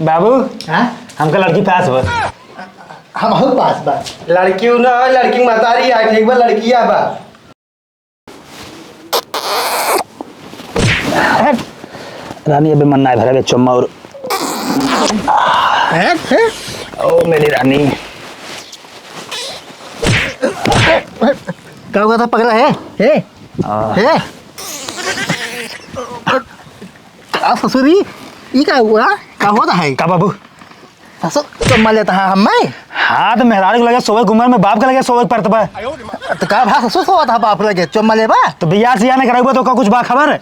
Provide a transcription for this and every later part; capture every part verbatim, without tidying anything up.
बाबू, हाँ? हमका लड़की पास बा। हमहू पास बा। लड़की उ ना, लड़की महतारी आ, ठीक बा, लड़किया बा। रानी, अबे मन ना भरा बे, चुम्मा और। हैं? हैं? ओ मेरी रानी। का हुआ था पगला है? हैं? आ। हैं? का ससुरी? ई का हुआ? का होता है? का बाबू? ससुर, चुम्मा लेता है हम्मे? हाँ, तो मेहरारू के लगे सोवे के उम्र में बाप के लगे सोवे के पड़त बा। तो का भा ससुर सोवत है बाप लगे, चुम्मा लेबा? तो बियाह सियाह न कराउबा तो का कुछ बा खबर?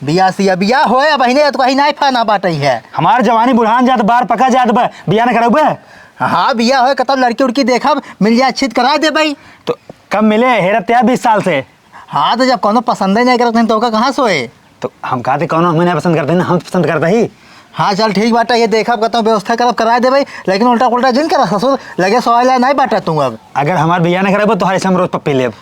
बियाह सियाह, बियाह होए अब अहिने तो कहीं नाई फाना बाटई है। हमार जवानी बुढ़ान जात, बार पका जात बा, बियाह न कराउबा? हाँ, बियाह होए, कतौ लड़की उड़की देखब, मिल जाए अच्छी त कराए देबई। तो कब मिले? हेरत या बीस साल से। हाँ, तो जब कौनो पसंद ही नहीं करत नहीं तो ओका कहाँ सोए? तो हम कहते कौनो हमें नहीं पसंद करते ना, हम पसंद करते ही। हाँ, चल ठीक बाटे, ये देखब, कतौ व्यवस्था करब, कराए देबे, लेकिन उल्टा पुल्टा जिन करा ससुर, लगे सोए ला नहीं बाटा तू अब। अगर हमार बियाह नहीं कराबो तो हर हम रोज पप्पी लेब।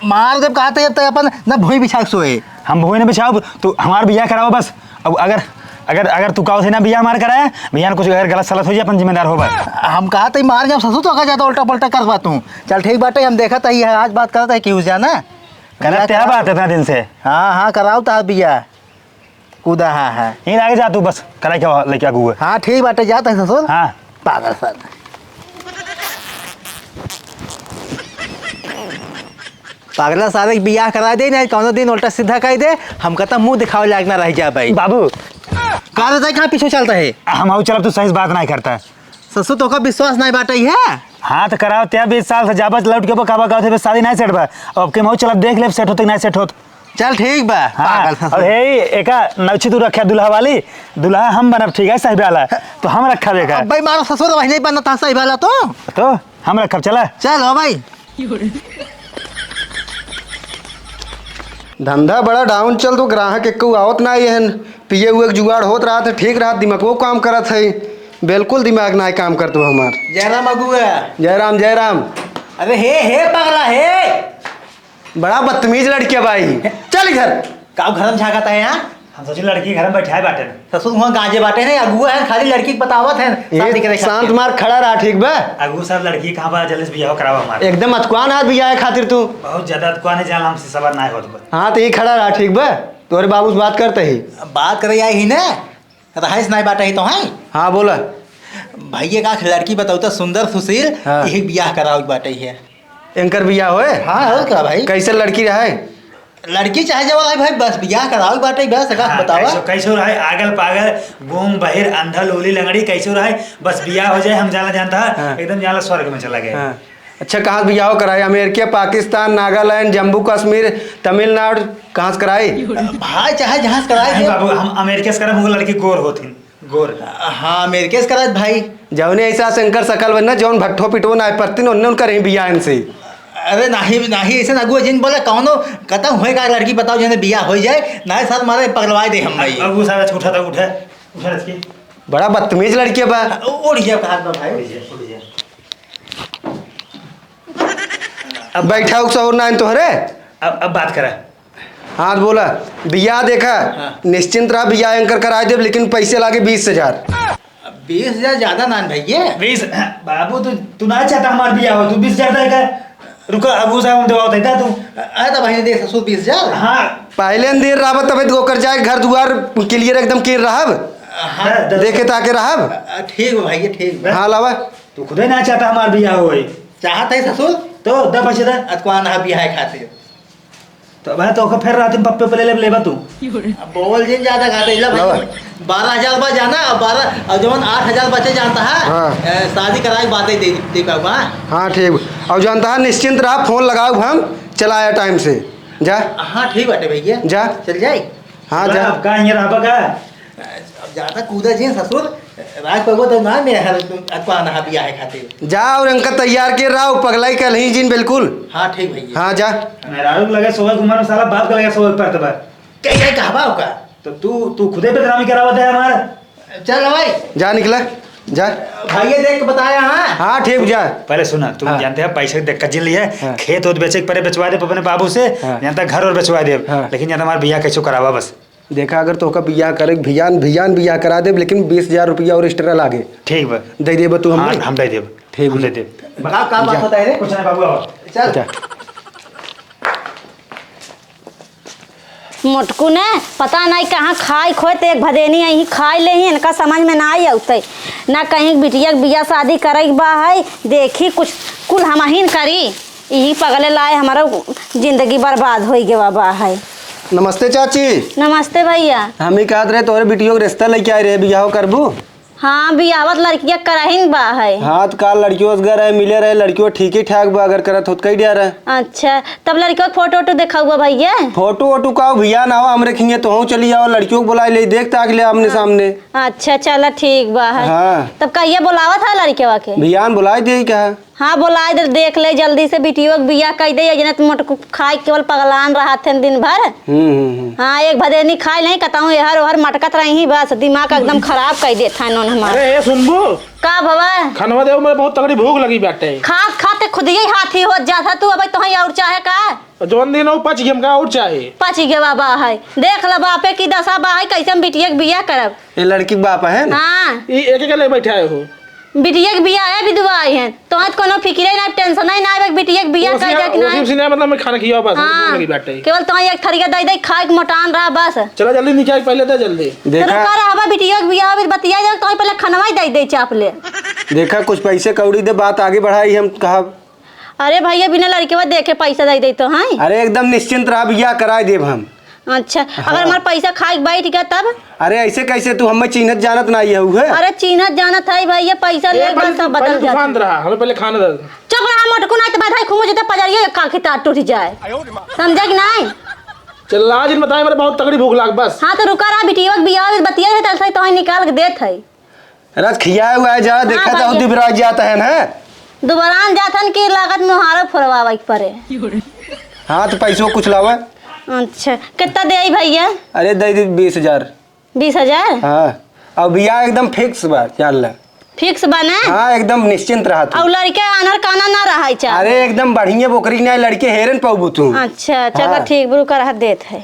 मार देब कहते जब तक अपन न भुई बिछा के सोए। हम भुई न बिछाओ, तू हमार बियाह कराओ बस। अब अगर, अगर, अगर तू कहो से ना बियाह हमार कराए, बियाह न कुछ अगर गलत सलत हो जाए, अपन जिम्मेदार हो बस। हम कहते ही मार जब ससुर तो अगर ज्यादा उल्टा पुल्टा करबा तू। चल ठीक बाटे, हम देखत ही है, आज बात करत है कि उस जाना। करत क्या बात इतना दिन से? हाँ, हाँ, कराओ ता बियाह। कूदा, हाँ, हाँ। यहीं आगे जा तू बस, कराई क्या लेके आगू है। हाँ, ठीक बाटे, जात है ससुर। हाँ। पागल साले। पागला साले के बियाह करा दे, नहीं कौनो दिन उल्टा सीधा कह दे, हम कहता मुंह दिखावे लायक ना रह जा भाई। बाबू। का रे, कहाँ पीछे चलता है? हम आऊ चलब, तू सही से बात नहीं करता। ससुर, तोका विश्वास नहीं बाटे है? हाँ, तो कराओ, त्या बीस साल से जाबत लौट के वो काबा कहते, शादी नहीं सेट बा। अब के मऊ चलब, देख लेब सेट होत कि नहीं सेट होत। चल ठीक बा, हाँ, पागल ससुर। अब हे, एका नौछी तू रखे दुल्हा वाली, दुल्हा हम बनब, ठीक है, सही वाला। तो हम रखब एका। अब भाई मारो ससुर, वही नहीं बनता सही वाला तो। तो हम रखब, चला। चल हो भाई। धंधा बड़ा डाउन चल, तो ग्राहक एक्कऊ आवत ना हन। पिए हुए के जुगाड़ होत रहत है, ठीक रहत, दिमागो काम करत है। बिल्कुल दिमाग ना काम करत बा हमार। जय राम अगुआ। जय राम, जय राम। अरे हे, हे पगला, हे। बड़ा बदतमीज लड़किया बाई। चल इधर। का घर में झांकत है यहाँ? हम सोचे लड़की घर में बैठाए बाटे। ससुर हुआ गांजे बाटे नहीं, अगुआ है, खाली लड़की के बतावत है, ये शादी करे शांत खातिर। मार खड़ा रहा, ठीक बा? अगुआ साहब, लड़की कहाँ बा? जल्दी से बियाह करावा हमार। एकदम अतकुआन आदमी बियाह खातिर तू। बहुत ज्यादा अतकुआन है, जान हमसे सबर ना होत बा। हाँ, तो ये खड़ा रहा, ठीक बा? तोरे बाबू से बात करते ही। बात करे आई ही ना, रहाइश नहीं बाटे ही तो है। हाँ, बोला। भैया का लड़की बताओ तो सुंदर सुशील, हाँ। यही बियाह कराओ बाटे है। एंकर बियाह होए? हाँ, और का भाई? कैसे लड़की रहे? लड़की चाहे जवन है भाई, बस बियाह करावे के बाटे, बस, एकरा हाँ, बतावा। कैसो, कैसो रहे, आगल पागल, गूंग, बहिर, अंधा, लूली, लंगड़ी, कैसो रहे, बस बियाह हो जाए, हम जाला जानता है, हाँ। एकदम जाला स्वर्ग में चला गए। हाँ। अच्छा, कहाँ से बियाह कराए? अमेरिका, पाकिस्तान, नागालैंड, जम्मू कश्मीर, तमिलनाडु, कहाँ से कराए? भाई, चाहे जहाँ से कराए नहीं दे। बाबू, हम अमेरिका से करब, वो लड़की गोर होथिन। गोर। हाँ, अमेरिके से करात भाई। जौने ऐसा शंकर सकल बनना, जौन भट्ठो पिटो ना परतिन, उनने उनका रही बियाह इनसे। अरे नाही, नाही, ऐसे ना अगुआ जिन बोले, कौनो कतम होए का लड़की बताओ, जने बियाह हो जाए, नाही साथ मारे पगलवाए दे हम भाई। अब वो सारा उठा था, उठे, उठे रख के। बड़ा बदतमीज लड़की बा। उ-, उठ गया हाथ में भाई। उठ गया, उठ गया। अब बैठा उकसा और ना इन तोहरे। अब, अब बात करा। हाँ, तो बोला, बियाह देखा, हाँ। निश्चिंत रहा, बियाह एंकर कराए देब, लेकिन पैसे लागे बीस हजार। अब बीस हजार ज्यादा ना भैया। बीस, बाबू, तू, तू ना चाहता हमार बियाह हो, तू बीस हजार दे का? रुका, अब उस हम देवा होता है तू। अरे तो भाई, दे ससुर बीस हजार। हाँ। पहले न देर रहब, तबे तो ओकर जाए घर दुआर clear एकदम clear रहब। हाँ। दे, दे। देखे ताके रहब। अ, ठीक बा भैया, ठीक बा। हाँ, लावा। तू खुदे ना चाहता हमार बियाह होए। चाहत है ससुर। तो द पैसे द। अतकुआन हा बियाह खातिर। तो भाई, तो ओकर फेर रात में पप्पे पे ले ले, लेबा तू। अब बोल जिन ज्यादा खाते, ला भाई। लावा। बारह हजार बा जाना, अब बारह, अब जवन आठ हजार बचे जानता है, हाँ। ए, शादी कराए के बातें दे, दे पाऊंगा। हाँ, ठीक। और जानता है, निश्चिंत रहा, फोन लगाओ हम, चला आया टाइम से। जा। हाँ, ठीक बाटे भैया। जा। चल जाए। हाँ, जा। अब का यहाँ रहबा का? अब ज्यादा कूदा जिन ससुर, राज पगो तो ना मेरे हर अतवा ना बियाह खातिर। जा और इनका तैयार के रहो, पगलाई के नहीं जिन बिल्कुल। हाँ, ठीक भैया। हाँ, जा। मेहरारू के लगे सोवे के उम्र में साला बाप के लगे सोवे के पड़त बा। कहीं नहीं कहबा होगा। तो तू, तू खुदे बदनामी करावत है हमार। चल भाई। जा निकला, जा। भैया देख के बताया, हाँ। हाँ, ठीक, जा। पहले सुना, तू हाँ। जानते हैं पैसे के दिक्कत जिन लिया है, हाँ। खेत ओत बेचे के परे बेचवा दे अपने बाबू से, हाँ। जानता घर और बेचवा दे, हाँ। लेकिन जानता हमार बियाह कैसे करावा बस। देखा, अगर तोहका बियाह करे, भियान, भियान बियाह करा देब, लेकिन बीस हजार रुपया और extra लागे। ठीक बा। दे देबा तू हाँ, हमने? हम दे देब। ठीक हम बा। दे देब। का, का बात जा। होता है रे? कुछ नहीं बाबू, आओ। चल। जा। मोटकू ने पता नहीं कहाँ खाए खोए, तो एक भदेनी यहीं खाए ले ही, इनका समझ में ना आई अउते। ना कहीं बिटिया के बियाह शादी करे के बा है, देखी कुछ कुल हमहिन करी। यही पगले लाए हमारा जिंदगी बर्बाद होई गवा बा है। नमस्ते चाची। नमस्ते भैया। हम ही कहत रहे तोहरे बिटियो के रिश्ता लेके आए रहे, बियाह करबू? हाँ, बियाहवा त लड़किया करहिन बा है। हाँ, त काल लड़कियों से गए रहे, मिले रहे, लड़कियों ठीक ही ठाक बा, अगर करत होत कई दिया रहे। अच्छा, तब लड़कियों के फोटो वोटो देखा हुआ भैया? फोटो वोटो का भैया ना हो, हमरे खिंगे तो हूँ चली आओ, लड़कियों को बुला ले, देख ताक ले आमने सामने। अच्छा, चला ठीक बा है। हाँ। तब कहिया बुलावत है लड़कियों के? भैया ने बुलाई दे क्या? हाँ, बोलाए दे, देख ले जल्दी से बिटियो के बियाह कई दे, जने त मोटकू खाए केवल पगलान रहत हन दिन भर। हम्म, हम्म, हम्म। हाँ, एक भदेनी खाए नहीं, कतहूँ एहर ओहर मटकत रही बस, दिमाग एकदम खराब कई देत है इन्होंने हमार। अरे, ए, सुनबू? का भवा? खनवा देव, मेरे बहुत तगड़ी भूख लगी बाटे। खात खाते खुद ही हाथी होत जात है तू, अब तोहई और चाहे का? जौन दिन हो पच गए, हमका और चाहे। पच गए बाबा है, देख ल बापे की दशा बा है, कैसे हम बिटिया के बियाह करब? ये लड़की के बाप है ना? हाँ। ई एक एक ले बैठा है हो। बिटिया के बियाह है, विधवा आई है, तोहत कोनो फिकिरे ना, tension ही ना आवे, बिटिया के बियाह ओसी कर हम, जाए कि ओसी ना। सिने मतलब मैं खाना खियाओ बस, हाँ, भूख लगी बाटे। केवल तोहई एक थरिया दे दे, खाए के मोटान रहा बस। चला जल्दी निकाल, पहले दे जल्दी। तो देखा, रुका रहबा, बिटिया के बियाह भी बतिया जाए, तोहई पहले खनवा ही दे दे चाप ले। देखा, कुछ पैसे कौड़ी दे, बात आगे बढ़ाई, हम कहा। अरे भैया, बिना लड़के देखे पैसा दे दे तो हैं। अरे एकदम निश्चिंत रहा, बियाह कराए देब हम। अच्छा, हाँ। अगर हमार पैसा खाए के बैठ गया तब? अरे ऐसे कैसे, तू हमें चीन्हत जानत ना ये हुए? अरे चीन्हत जानत है भैया, पैसा ए, ले पहले बस तू, सब पहले बदल तू जाता शांत है। रहा, हमें पहले खाना दे। चुप रहा मोटकू, नहीं तो बधाई खूब मुझे पजरिया एक काखी तार टूट जाए। समझा कि नहीं? चल आज इन बताए, मेरे बहुत तगड़ी भूख लाग बस। हाँ तो रुका रहा, बिटिया के बियाह भी बतिया है, तो ऐसे ही तो निकाल के देत है। रात खियाए हुआ है जा, हाँ देखा तो भैया। दुबराज जाता है ना। दुबरान जात हन कि लागत मुहारो फोड़वावे के पड़े। हाँ, तो पैसो कुछ लावा। अच्छा, कितना दे आई भैया? अरे, दे दे बीस हजार। बीस हजार? हाँ, अब बियाह एकदम fix बा, जान ला। Fix बा ना? हाँ, एकदम निश्चिंत रहा तू। और लड़के आनर काना ना रहा चाहे। अरे, एकदम बढ़िया बोकरी ना, लड़के हेरन पाउबू तू। अच्छा, चला हाँ। ठीक, बुरु कर देत है।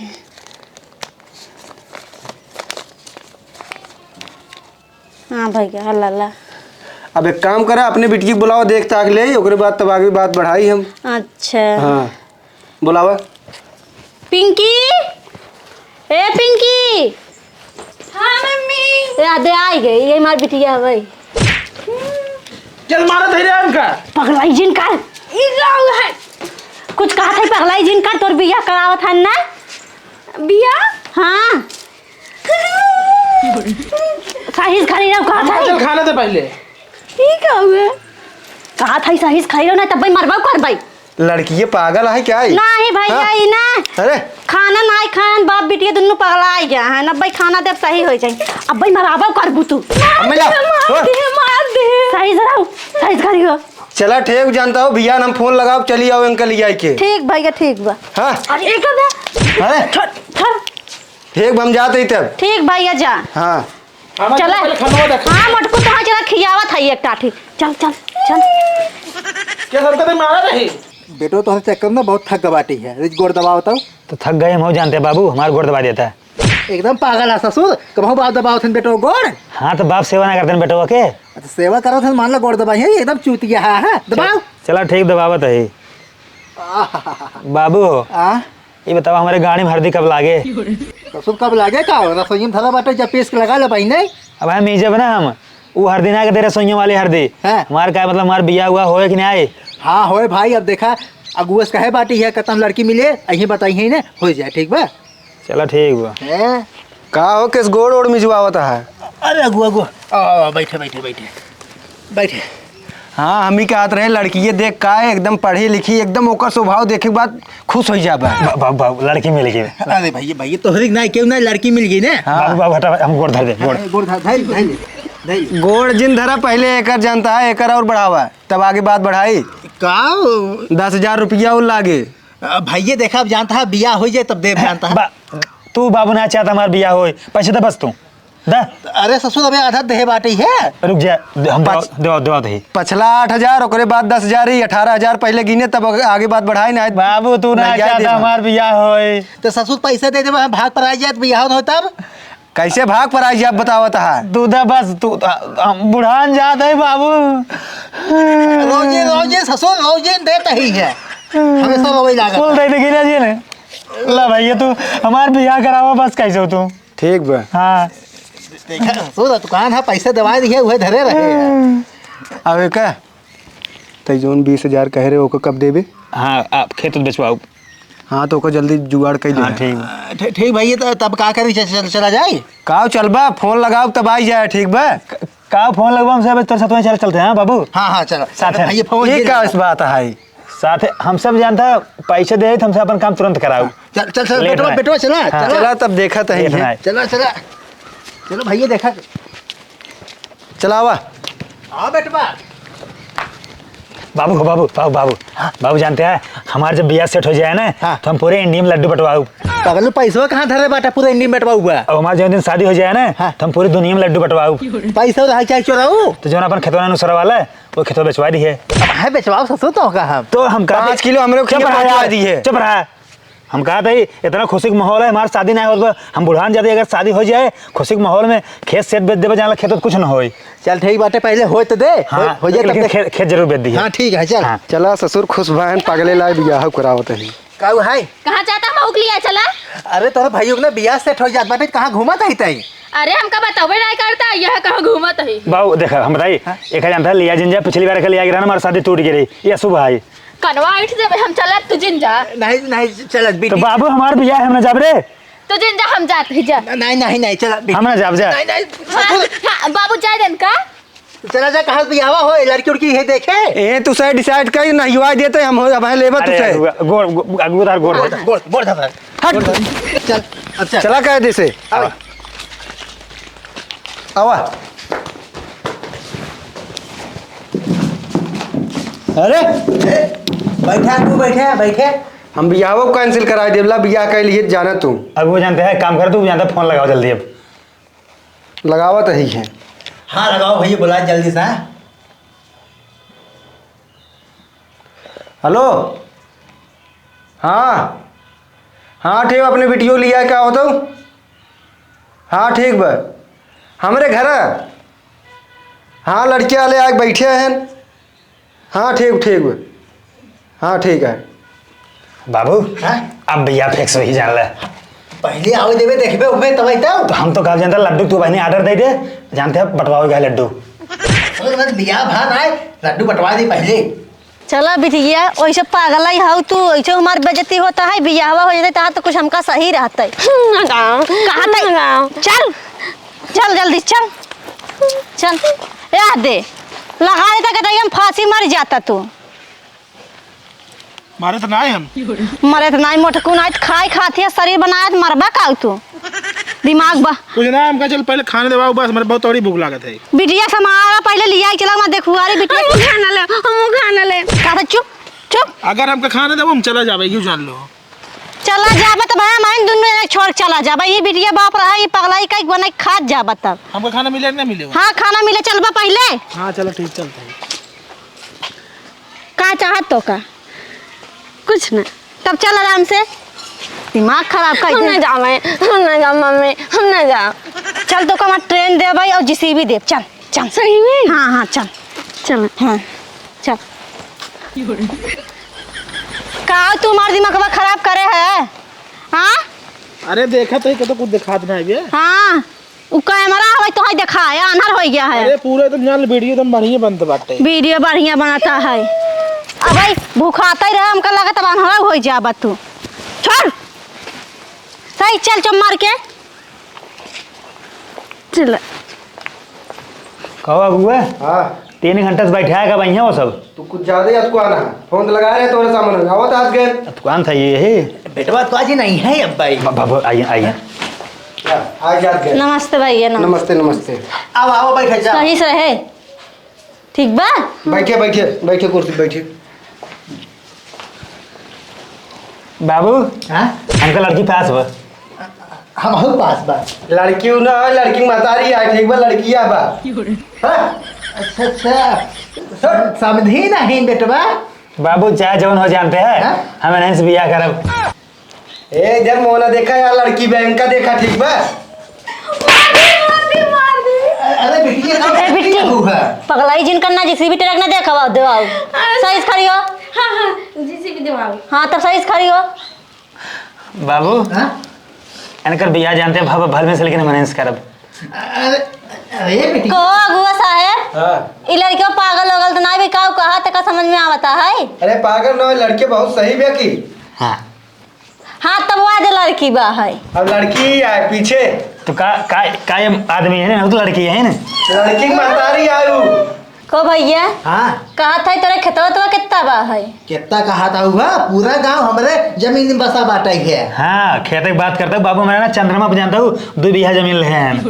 हाँ भैया, ला, ला। अब एक काम करा, अपने बिटिया के बुलावा, देख ताक ले, ओकरे बाद तब आगे बात बढ़ाई हम। अच्छा। हाँ, बुलावा। पिंकी, ए पिंकी। हाँ मम्मी। ए, आ दे, आई गई, ये हमार बिटिया है भाई। चल मारा धैर्य हमका। पगलाई जिन कर। ई गाँव है। कुछ कहा था पगलाई जिन कर, तोर बियाह करावत है ना? बियाह? हाँ। सही से खड़ी रहो, कहा हम था। चल खाना दे पहले। ठीक है हुए। कहा था सही से खड़ी रहो, ना तब भाई मरबा कर भाई। लड़की ये पागल है क्या? नहीं भाई, हाँ? यही ना। अरे। खाना नहीं खान, बाप बिटिया दोनों पगला आ गया है ना भाई, खाना देब सही हो जाए। अब भाई मराबा करबू तू। अम्मा ला, मार छोड़। दे, मार दे। सही से रहो, सही से खड़ी हो। चला ठीक जानता हो, भैया हम फोन लगाओ, चली आओ अंकल ले आई के। ठीक भैया, ठीक बा। हाँ। अरे एक दे। अरे। छोड़, छोड़। ठीक बा, हम जात ही तब। ठीक भैया जा। हाँ। हमारे चला। पहले खाना देखा। हाँ, मोटकू, तोहार चला खियावत है एक टाठी। चल, चल, चल। क्या सबका तो मारा रही? बेटो, तोहरे चक्कर में बहुत थक गबाटी है। रिच गोड़ दबाओ तो। तो थक गए हम हो जानते बाबू, हमार गोड़ दबा देता है। एकदम पागल है ससुर, कबहू बाप दबाओ थन बेटो गोड़। हाँ, तो बाप सेवा ना करते बेटो के। अच्छा, सेवा करो थन, मान लो गोड़ दबाई है, एकदम चूतिया है, हाँ? दबाओ। चला ठीक, दबावत है। आहा। बाबू। आ? ये बताओ, हमारे गाड़ी में हरदी कब लागे? ससुर, कब लागे का? रसोई में धरा बाटे, जब पीस के लगा ले बहिने। अब हम ई जब ना हम, वो हरदी ना के दे रसोइयों वाली हरदी। हाँ। हमार का मतलब, हमार बिया हुआ होए कि नहीं आए? हाँ, होए भाई, अब देखा, अगुआ से कहे बाटी है, कतम लड़की मिले, अहीं बताई है ने, हो जाए, ठीक बा? चला, ठीक बा। हैं? का हो, किस गोड़ ओड़ मिजवावत है? अरे अगुआ, अगुआ, आ, आ, बैठे, बैठे, बैठे, बैठे। हाँ, हम ही कहत रहे, लड़किए देख का है, एकदम पढ़ी लिखी, एकदम ओकर स्वभाव देखे के बाद खुश हो जाबा। बा-, बा-, बा-, लड़की मिल गई। अरे भैया, भैया, तोहरी ना, क्यों ना लड़की मिल गई ने? हाँ। बाबू, बाबू, हटा, हम गोड़ धर दे, गोड़। अरे, गोड़ धर, धर, धर, धर। गोड़ जिन धरा, पहले एकर जानता है, एकर और बढ़ावा, तब आगे बात बढ़ाई। का? दस हजार रुपया और लागे। अ, भैया, देखा, अब जानता है, बियाह हो जाए, तब देब, जानता है। बा-, तू बाबू ना चाहता हमार बियाह होए, पैसे दे बस तू। दा। अरे ससुर, अबे आधा देहे बाटे है। रुक जा, दे, हम देवा, पच- देवा, देवा दही। पछला आठ हजार, ओकरे बाद दस हजार ही, अठारह हजार पहिले गिने, तब आगे बात बढ़ाई ना। बाबू, तू ना नहीं, चाहता देवा। हमार बियाह होए। तो ससुर पैसे दे देबा, हम भाग पर आ जात, बियाह हो तब। कैसे भाग पर आ जात, बतावत है? तू दा बस, तू, हम बुढ़ान जात है बाबू। रोजे, रोजे ससुर, रोजे देत ही है। हमेशा रोवे लागत कुल है। दे दे गिना जी ने। ला भैया, तू हमार बियाह करावा बस, कैसे हो तू? ठीक बा। हाँ। देखा, ससुर, दुकान है, पैसा दवा दिए, उहे धरे रहे हैं। अब का? तै जौन बीस हजार कहे रहे, ओको कब देबे? हाँ, आप खेत बेचवाओ। हाँ, तो ओको जल्दी जुगाड़ कर दे। हाँ, ठीक। ठी-, ठीक भैया, तो तब का करी, चल, चल, चला जाए? काव चलबा, फोन लगाओ, तब आई जाए, ठीक बा? क-, काव फोन लगवा, हमसे अब तोर साथ में चल, चलते हैं, हाँ, बाबू? हाँ, हाँ, चलो। साथ है। भैया, फोन ये ये का लगा। इस बात है? साथ है, हम सब जानता, पैसे दे, तो हमसे अपन काम तुरंत कराओ। चल, चल, चल, लेट बेटवा, ना। बेटवा, चला, हाँ। चला। चला, तब देखा तो है लेट ये। ना। चला, चला। चलो भैया, देखा। चलावा। हाँ बेटवा। बाबू हो, बाबू, बाबू, बाबू। हाँ। बाबू जानते हैं, हमार जब बियाह सेट हो जाए ना, हाँ। तो हम पूरे इंडिया में लड्डू बंटवाऊ। पगलू, पैसवा कहाँ धरे बाटा, पूरे इंडिया में बंटवाऊ बा? अब हमार जौन दिन शादी हो जाए ना, हाँ। तो हम पूरी दुनिया में लड्डू बंटवाऊ। पैसा रहा चाहे चोराऊ? तो जौन अपन खेतवा नुसरा वाला, वो खेतवा बेचवा दी है। अब है बेचवाओ ससुर तो का हम। तो हम कहा पाँच किलो हमरे चुप खेत रहा पहुंचवा यार, दी है। चुप रहा। हम कहा था, इतना खुशी के माहौल है, हमार शादी नहीं होत बा, हम बुढ़ान जाते, अगर शादी हो जाए, खुशी के माहौल में खेत सेत बेच देबे, जान ला खेत कुछ न होई। चल ठीक बाटे, पहले होए तो दे, हाँ, हो, हो जाए तब लेकिन देख। खेत, खेत जरूर बेच दिए। हाँ, ठीक है, चल। हाँ। चला ससुर, खुश भएन, पगले लाए बियाह करावत ही। काऊ है? कहाँ जाता हम ओक लिया चला? अरे तोरे भाई के ना बियाह सेट हो जात बाटे, कहाँ घूमत ही तई? अरे हमका बतावे नहीं करता, यह कहाँ घूमत ही? बाऊ देखा, हम बताई, हाँ? एक जानता लिया जिंजा, पिछली बार के लिया गिरा ना, हमारी शादी टूट गई रही, ये शुभ है। कनवा उठ देबे, हम चलब, तू जिन जा। नहीं, नहीं, चलत तो बेटी। बाबू, हमार बियाह है, हम ना जाब रे। तू जिन जा, हम जात ही जा। नहीं, नहीं, नहीं, चलत बेटी। हम ना जाब जा। नहीं, नहीं, हाँ, ससुर। हाँ, बाबू जाए देन का? चला जा, कहाँ बियाहवा हो, लड़की उड़की है देखे। ए, तू सही डिसाइड कर, ना युवा देते हम हो, अब है लेबा तू अरे, सही। अगुआ, गोड़, गो-, अगुआ तार गोड़। गोड़, गोड़, गोड़ धर। हट। चल, अब चल। चला कह दे से। अब। आवा। अरे, ए, बैठा तू, बैठे, बैठे। हम बियाहो cancel कराई देब, ला बियाह कर लिए जाना तू। अब वो जानते हैं, काम कर तू, जानता फोन लगाओ जल्दी अब। लगावा तो ही है। हाँ, लगाओ भैया, बुला जल्दी से। हेलो, हाँ, हाँ, ठीक, अपने बिटियो लिया, का होता? हाँ, ठीक बा। हमरे घर? हाँ, लड़के वाले आके बैठे हैं। हाँ, ठीक, ठीक बा। हाँ, ठीक है। बाबू, हाँ? अब बियाह fix वही जान ले। पहले आवे देबे, देखबे, उबे तब आइता। तो हम तो कहा जानता, लड्डू तू बहनी order दे दे, जानते हैं, बंटवाओ गए लड्डू। समझ में बियाह भा ना है, लड्डू बंटवा दे पहले। चला बिटिया, ओइसे पागल ही हऊ तू, ओइसे हमार बेइज्जती होता है, बियाहवा हो जाते तहाँ तो कुछ हमका सही रहता है। हम ना जाओ, कहाँ हम तक? ना जाओ। चल, चल जल्दी, चल, चल। या दे, लगा देता कि हम फांसी मर जाता तू। मारे तो ना है हम। मरे तो ना है, मोटकू ना है, खाए खाती है, शरीर बनाए तो मरबा का तू। दिमाग बा। कुछ ना, हमका चल पहले खाने देवाओ, बस, हमारे बहुत तगड़ी भूख लागत है। बिटिया समारा पहले लिया के चला, मैं देखुआ रे बिटिया। हम खाना ले, हम खाना ले। का था, चुप, चुप। अगर हमका खाने देबो, हम चला जाबे, यूं जान लो। चला जाबे तो भाई, हम दुनू एक छोड़ के चला जाबे। ये बिटिया बाप रहा, ये पगलाई कई बने खात जाबे तब। हमका खाना मिले कि ना मिले? हाँ, खाना मिले, चलबा पहले। हाँ, चलो ठीक, चलते हैं। का चाहत तो का? कुछ ना। तब चल आराम से। दिमाग खराब कर हम दे। ना जावे, हम ना जाओ मम्मी, हम ना जाओ। चल तो का हम ट्रेन देबै और जेसीबी देब। चल, चल। सही में? हाँ, हाँ, चल। चल। हाँ, चल। का तुम्हार दिमागवा खराब करे है? हाँ? अरे देखा तो ही, कतो कुछ दिखात ना है बे। हाँ। उ कैमरा हवे तो है, देखा है, आन्हर हो गया है। अरे पूरा एकदम जान ले, वीडियो एकदम बढ़िया बनत बाटे। वीडियो बढ़िया बनता है। अब भाई भूखाते रहे, हमका लगा तब आन्हर हो जाबा तू। छोड़। सही चल चुप मार के। चल। कहो अगुआ। हाँ। तीन घंटा से बैठा है, कब आइया वो सब? तू कुछ ज्यादा ही अतकुआना है। फोन तो लगा रहे तोरे सामने, आवत आज गए। अतकुआन था ये ही। बेटवा तो आज ही नहीं है अब भाई। ब-, ब-, ब-, आइए, आइए। क्या? आज आज गए। नमस्ते भैया, नमस्ते। नमस्ते, नमस्ते। आओ, आओ, बैठे, जाओ। सही से रहे। ठीक बा? बैठे, बैठे, बैठे, कुर्सी बैठे। बाबू, हाँ? हमका लड़की पास बा। हमहू पास बा। लड़की उ ना है, लड़की महतारी आए, ठीक बा, लड़किया बा। हाँ? अच्छा, अच्छा। सर। समझी नहीं बेटवा। बाबू, चाहे जौन हो जानते हैं, हाँ? हम इन्हीं से बियाह करब। ए, जब मोना देखा यार, लड़की बहन का देखा, ठीक बा? मार दे, मार दे, मार दे। अरे बिट्टी, ए, बिट्टी। क्या हुआ? पगलाई जिन करना, जिसी भी ट्रक ना देखा, देवाओ। अरे। सही से खड़ी हो। हाँ, हाँ, जिसी भी देवाओ। हाँ, तब सही से खड़ी हो। बाबू, हाँ? इनकर बियाह जानते हैं, भव-, भल में से लेकिन हम arrange करब। अरे, अरे बेटी। कहो अगुआ साहेब, हाँ। ई लड़कियों पागल होगल तो ना भी काऊ कहा, तेका समझ में आवता है? अरे पागल ना, लड़के बहुत सही बे की। हाँ। हाँ, तब वो आज लड़की बा है। अब लड़की आए पीछे। तो का, का, का ये आदमी है ना, वो तो लड़की है ना। लड़की की महतारी आयु। को भैया? हाँ। कहा था तोरे खेतवा तो कितना बा है? कितना कहा था हुआ? पूरा गांव हमरे जमीन में बसा बाटा ही है। हाँ, खेत की बात करते हो बाबू, हमारा ना चंद्रमा पे जानता हूँ, दो बीघा जमीन ले हैं।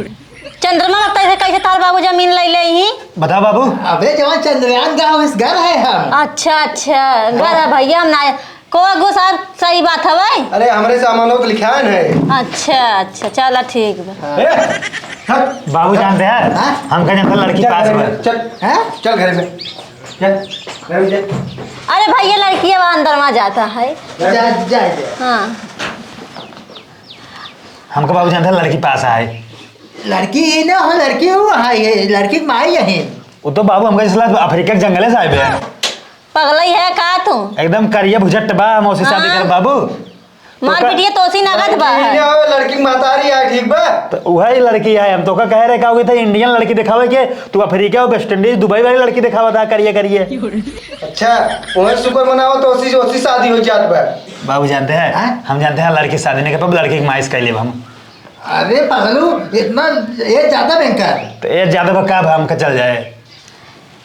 चंद्रमा लगता है, कैसे तार बाबू जमीन ले ले ही? बताओ बाबू। अबे जवान चंद्रयान गांव इस घर है हम। अच्छा, अच्छा, घर है भैया, हम ना को अगुआ साहब, सही बात हवे? अरे, हमरे सामानों के लिखान है। अच्छा, अच्छा, चला ठीक बा। ए, हट। बाबू जानते हैं, हाँ? हमका जानता लड़की चल पास घर में, बा। चल। हाँ? चल घर में। चल, घर में चल। अरे भाई, ये लड़की अब अंदर में जाता है। जा, जा, जा। हाँ। हमका बाबू जानते हैं लड़की पास आए। लड़की ये ना हो, लड़की वो है, ये लड़की की माई है। वो तो बाबू हमका जैसे अफ्रीका के जंगले से आए बे। पगलई है का तू? एकदम करिया भुजट बा, मौसी शादी हाँ। कर बाबू। मार तो का पीटिए तोसी नगद बा। लड़की है, लड़की की महतारी है, ठीक बा? तो वही लड़की है, हम तो का कह रहे का हुई था इंडियन लड़की दिखावे के, तू अफ्रीका और वेस्ट इंडीज, दुबई वाली लड़की दिखावा था, करिए, करिए। अच्छा, वही सुपर मनाओ तो उसी, उसी शादी हो जात बा। बाबू जानते हैं, हाँ? हम जानते हैं लड़की शादी नहीं कर पाब, लड़की की माइस कर लेब हम। अरे पगलू, इतना ये ज्यादा भयंकर। तो ये ज्यादा बा का बा, हमका चल जाए।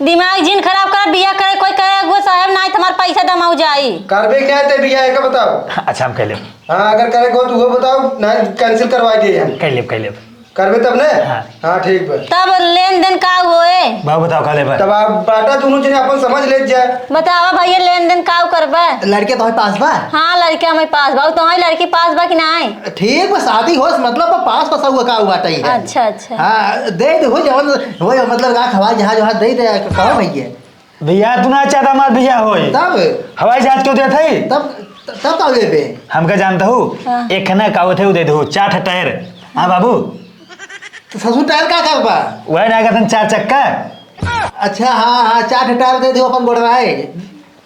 दिमाग जिन खराब कर, बिया करे कोई करे, अगुआ साहेब, नाहीं त हमार पैसा दमाऊ जाई। करबे क्या ते बिया, एका बताओ। अच्छा, हम कह लेब। हाँ, अगर करे को तो वो बताओ, ना cancel करवा दिए हम। कह लेब, कह लेब। करबे तब ने? हाँ। हाँ, ठीक बा। तब लेन देन का होए? बाबू बताओ, का लेबा? तब आप बाटा दोनों जने अपन समझ लेत जा। बतावा भैया, लेन देन का करबा? लड़के तोहरे पास बा? हाँ, लड़के हमारे पास बा। तोहरे लड़की पास बा कि नाहीं? ठीक बा, शादी होस, मतलब बा, पास पसा हुआ का हुआ तई है। अच्छा, अच्छा। हाँ, दे दे, हो जवन, हो मतलब का हवाई जहाज वहाज दे दे, कहो भैया। भैया, तू ना चाहता हमार भैया होई। तब? हवाई जहाज क्यों देत है? तब, तब का लेबे? हमका जानता हूँ, हाँ। एक खाना का होत है, वो दे दो, चार ठे टायर। हाँ बाबू। तो ससुर टायर का करबा? वह ना कहतन चार चक्का। अच्छा, हाँ, हाँ, चार ठे टायर दे दो अपन गोड़वाए।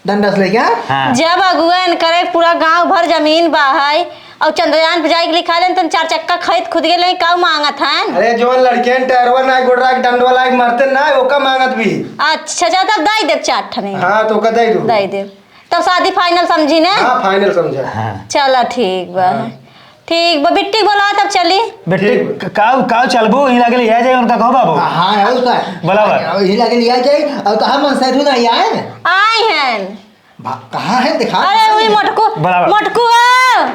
डंडा से लेके, हाँ? हाँ। जब अगुआ इनकरे पूरा गांव भर जमीन बा है और चंद्रयान पे जाए के लिखा लेन, तन चार चक्का खरीद खुद के ले काऊ मांगत हन? अरे, जवन लड़कियन टैरवा ना गोड़रा के डंडवा लाग मरते ना, ओका मांगत भी। अच्छा, चल तब दई देब चार ठने। हाँ, तो ओका दई दू। दई देब। तब शादी final समझी ना? हाँ, final समझा। हाँ। चला ठीक बा। हाँ। ठीक बा, बिट्टी बोला तब चली। बिट्टी, ठीक बा। क-, काऊ, काऊ चलबू, यहीं लागे लिया जाए उनका, कहो बाबू। हाँ, है उसका। बोला बा। यहीं लागे लिया जाए, और कहाँ मन सैदू ना आए? आए हैं। भा-, कहाँ है, दिखा। अरे, वही मोटकू, बोला बा। मोटकू हो।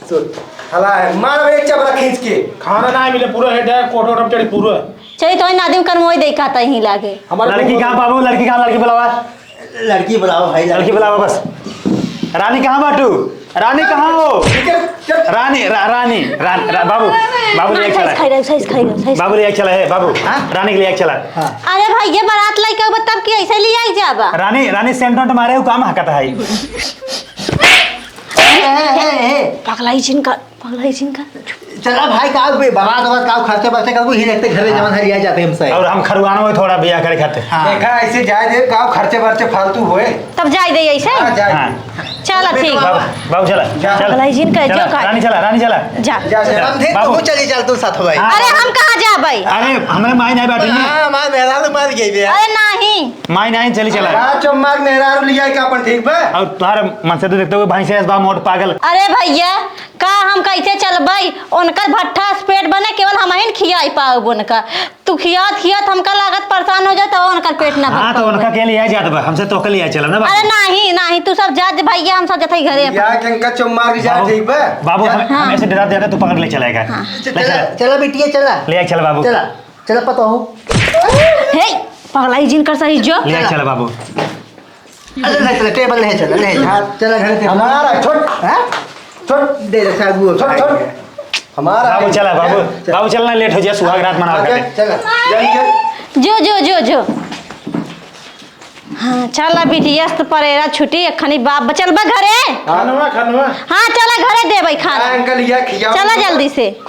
सुन, हला है, मार एक चपरा खींच के। खाना ना मिले, पूरा है, डायरेक्ट कोट वोट चढ़ी पूरा। चली तो नादिम कर मोई देखा था यहीं लागे। हमारे लड़की कहाँ बाबू, लड़की कहाँ, लड़की बुलावा। लड़की बुलाओ भाई, लड़की लड़की। बुलाओ बस। रानी कहाँ बाटू? रानी कहाँ हो? ठीक है, चल। रानी, रा-, रानी, रान-, रा-, बाबू, बाबू ले हाँ, चला। साइज खाई रहे, साइज खाई रहे, साइज। बाबू ले चला है, बाबू। हाँ? रानी के लिए चला। हाँ। अरे भाई, ये बारात लेके आओ, तब कि ऐसे ले आई जाबा? रानी, रानी सेंट वेंट मारे हो, काम हकत है। ए, ए, ए, ए। पगलाई जिनका। पगलाई जिनका। चला भाई, का बे, बारात वारात का खर्चा बर्चा का ही रखते घरे हाँ। जवन हरिया जाते हमसे। और हम खरुआनो में थोड़ा बिया करे खाते। हाँ। देखा, ऐसे जाए दे, का खर्चे बर्चे फालतू होए। तब जाए दे ऐसे? हाँ, जाए हाँ। दे। चला, ठीक। बाबू, बाबू, चला, जा। चला। पगलाई जिनका, चला, जो का रानी, चला, रानी, चला। जा। जा, जा। समझे, बाबू। तू चली चल, तू साथ भाई। हाँ। अरे, हम कहाँ जाबै? अरे, हमरे माई नहीं बैठी ना। हाँ, माई मेहरारू मर गई बे। अरे, नहीं। माई नहीं, चली चला। रात चम्मार मेहरारू लिया के अपन, ठीक बा? और तुम्हारे मन से तो देखते हुए भाई से बा मोट पागल। अरे भैया, का हम कैसे चलबै? उनकर भट्ठा से पेट बने, केवल हमहिन खियाई पाउब उनका। तू खियात खियात हमका लागत परेशान हो जात, तो उनकर पेट ना हाँ, भर तो पाउब। उनका के लिए आ जात बा, हमसे तो के लिए चलब ना बाबू। अरे नहीं, नहीं, तू सब जा दे भैया, हम सब जतई घरे अपन। या के इनका चुम्मा के जा, बाबू, ठीक बा? बाबू, हम, हाँ। हम ऐसे डरा देते, तू पकड़ ले चलेगा। हाँ। ले चला, चला। चला बिटिया, चला। ले आ, चला बाबू। चला, चला पतोहू। हे, पगलाई जिन कर सही जो। ले आ, चला बाबू। अरे, ले चला, टेबल ले चला, ले चला। हाँ। चला घर से। हमारा छोट। हाँ? छोड़। दे दे साहब, वो छोड़, छोड़। हमारा बाबू है। चला, बाबू। चल। बाबू चलना, लेट हो जाए, सुहाग रात मनावा चल, खातिर। चल। जल्दी चल। जो, जो, जो, जो। हाँ, चला बिटिया, अस्त परेरा छुट्टी, एक खनी बाप बचल बा घरे। खानवा, खानवा। हाँ, चला घरे देबै खाना। हाँ, अंकल, या खियाओ। चला जल्दी से।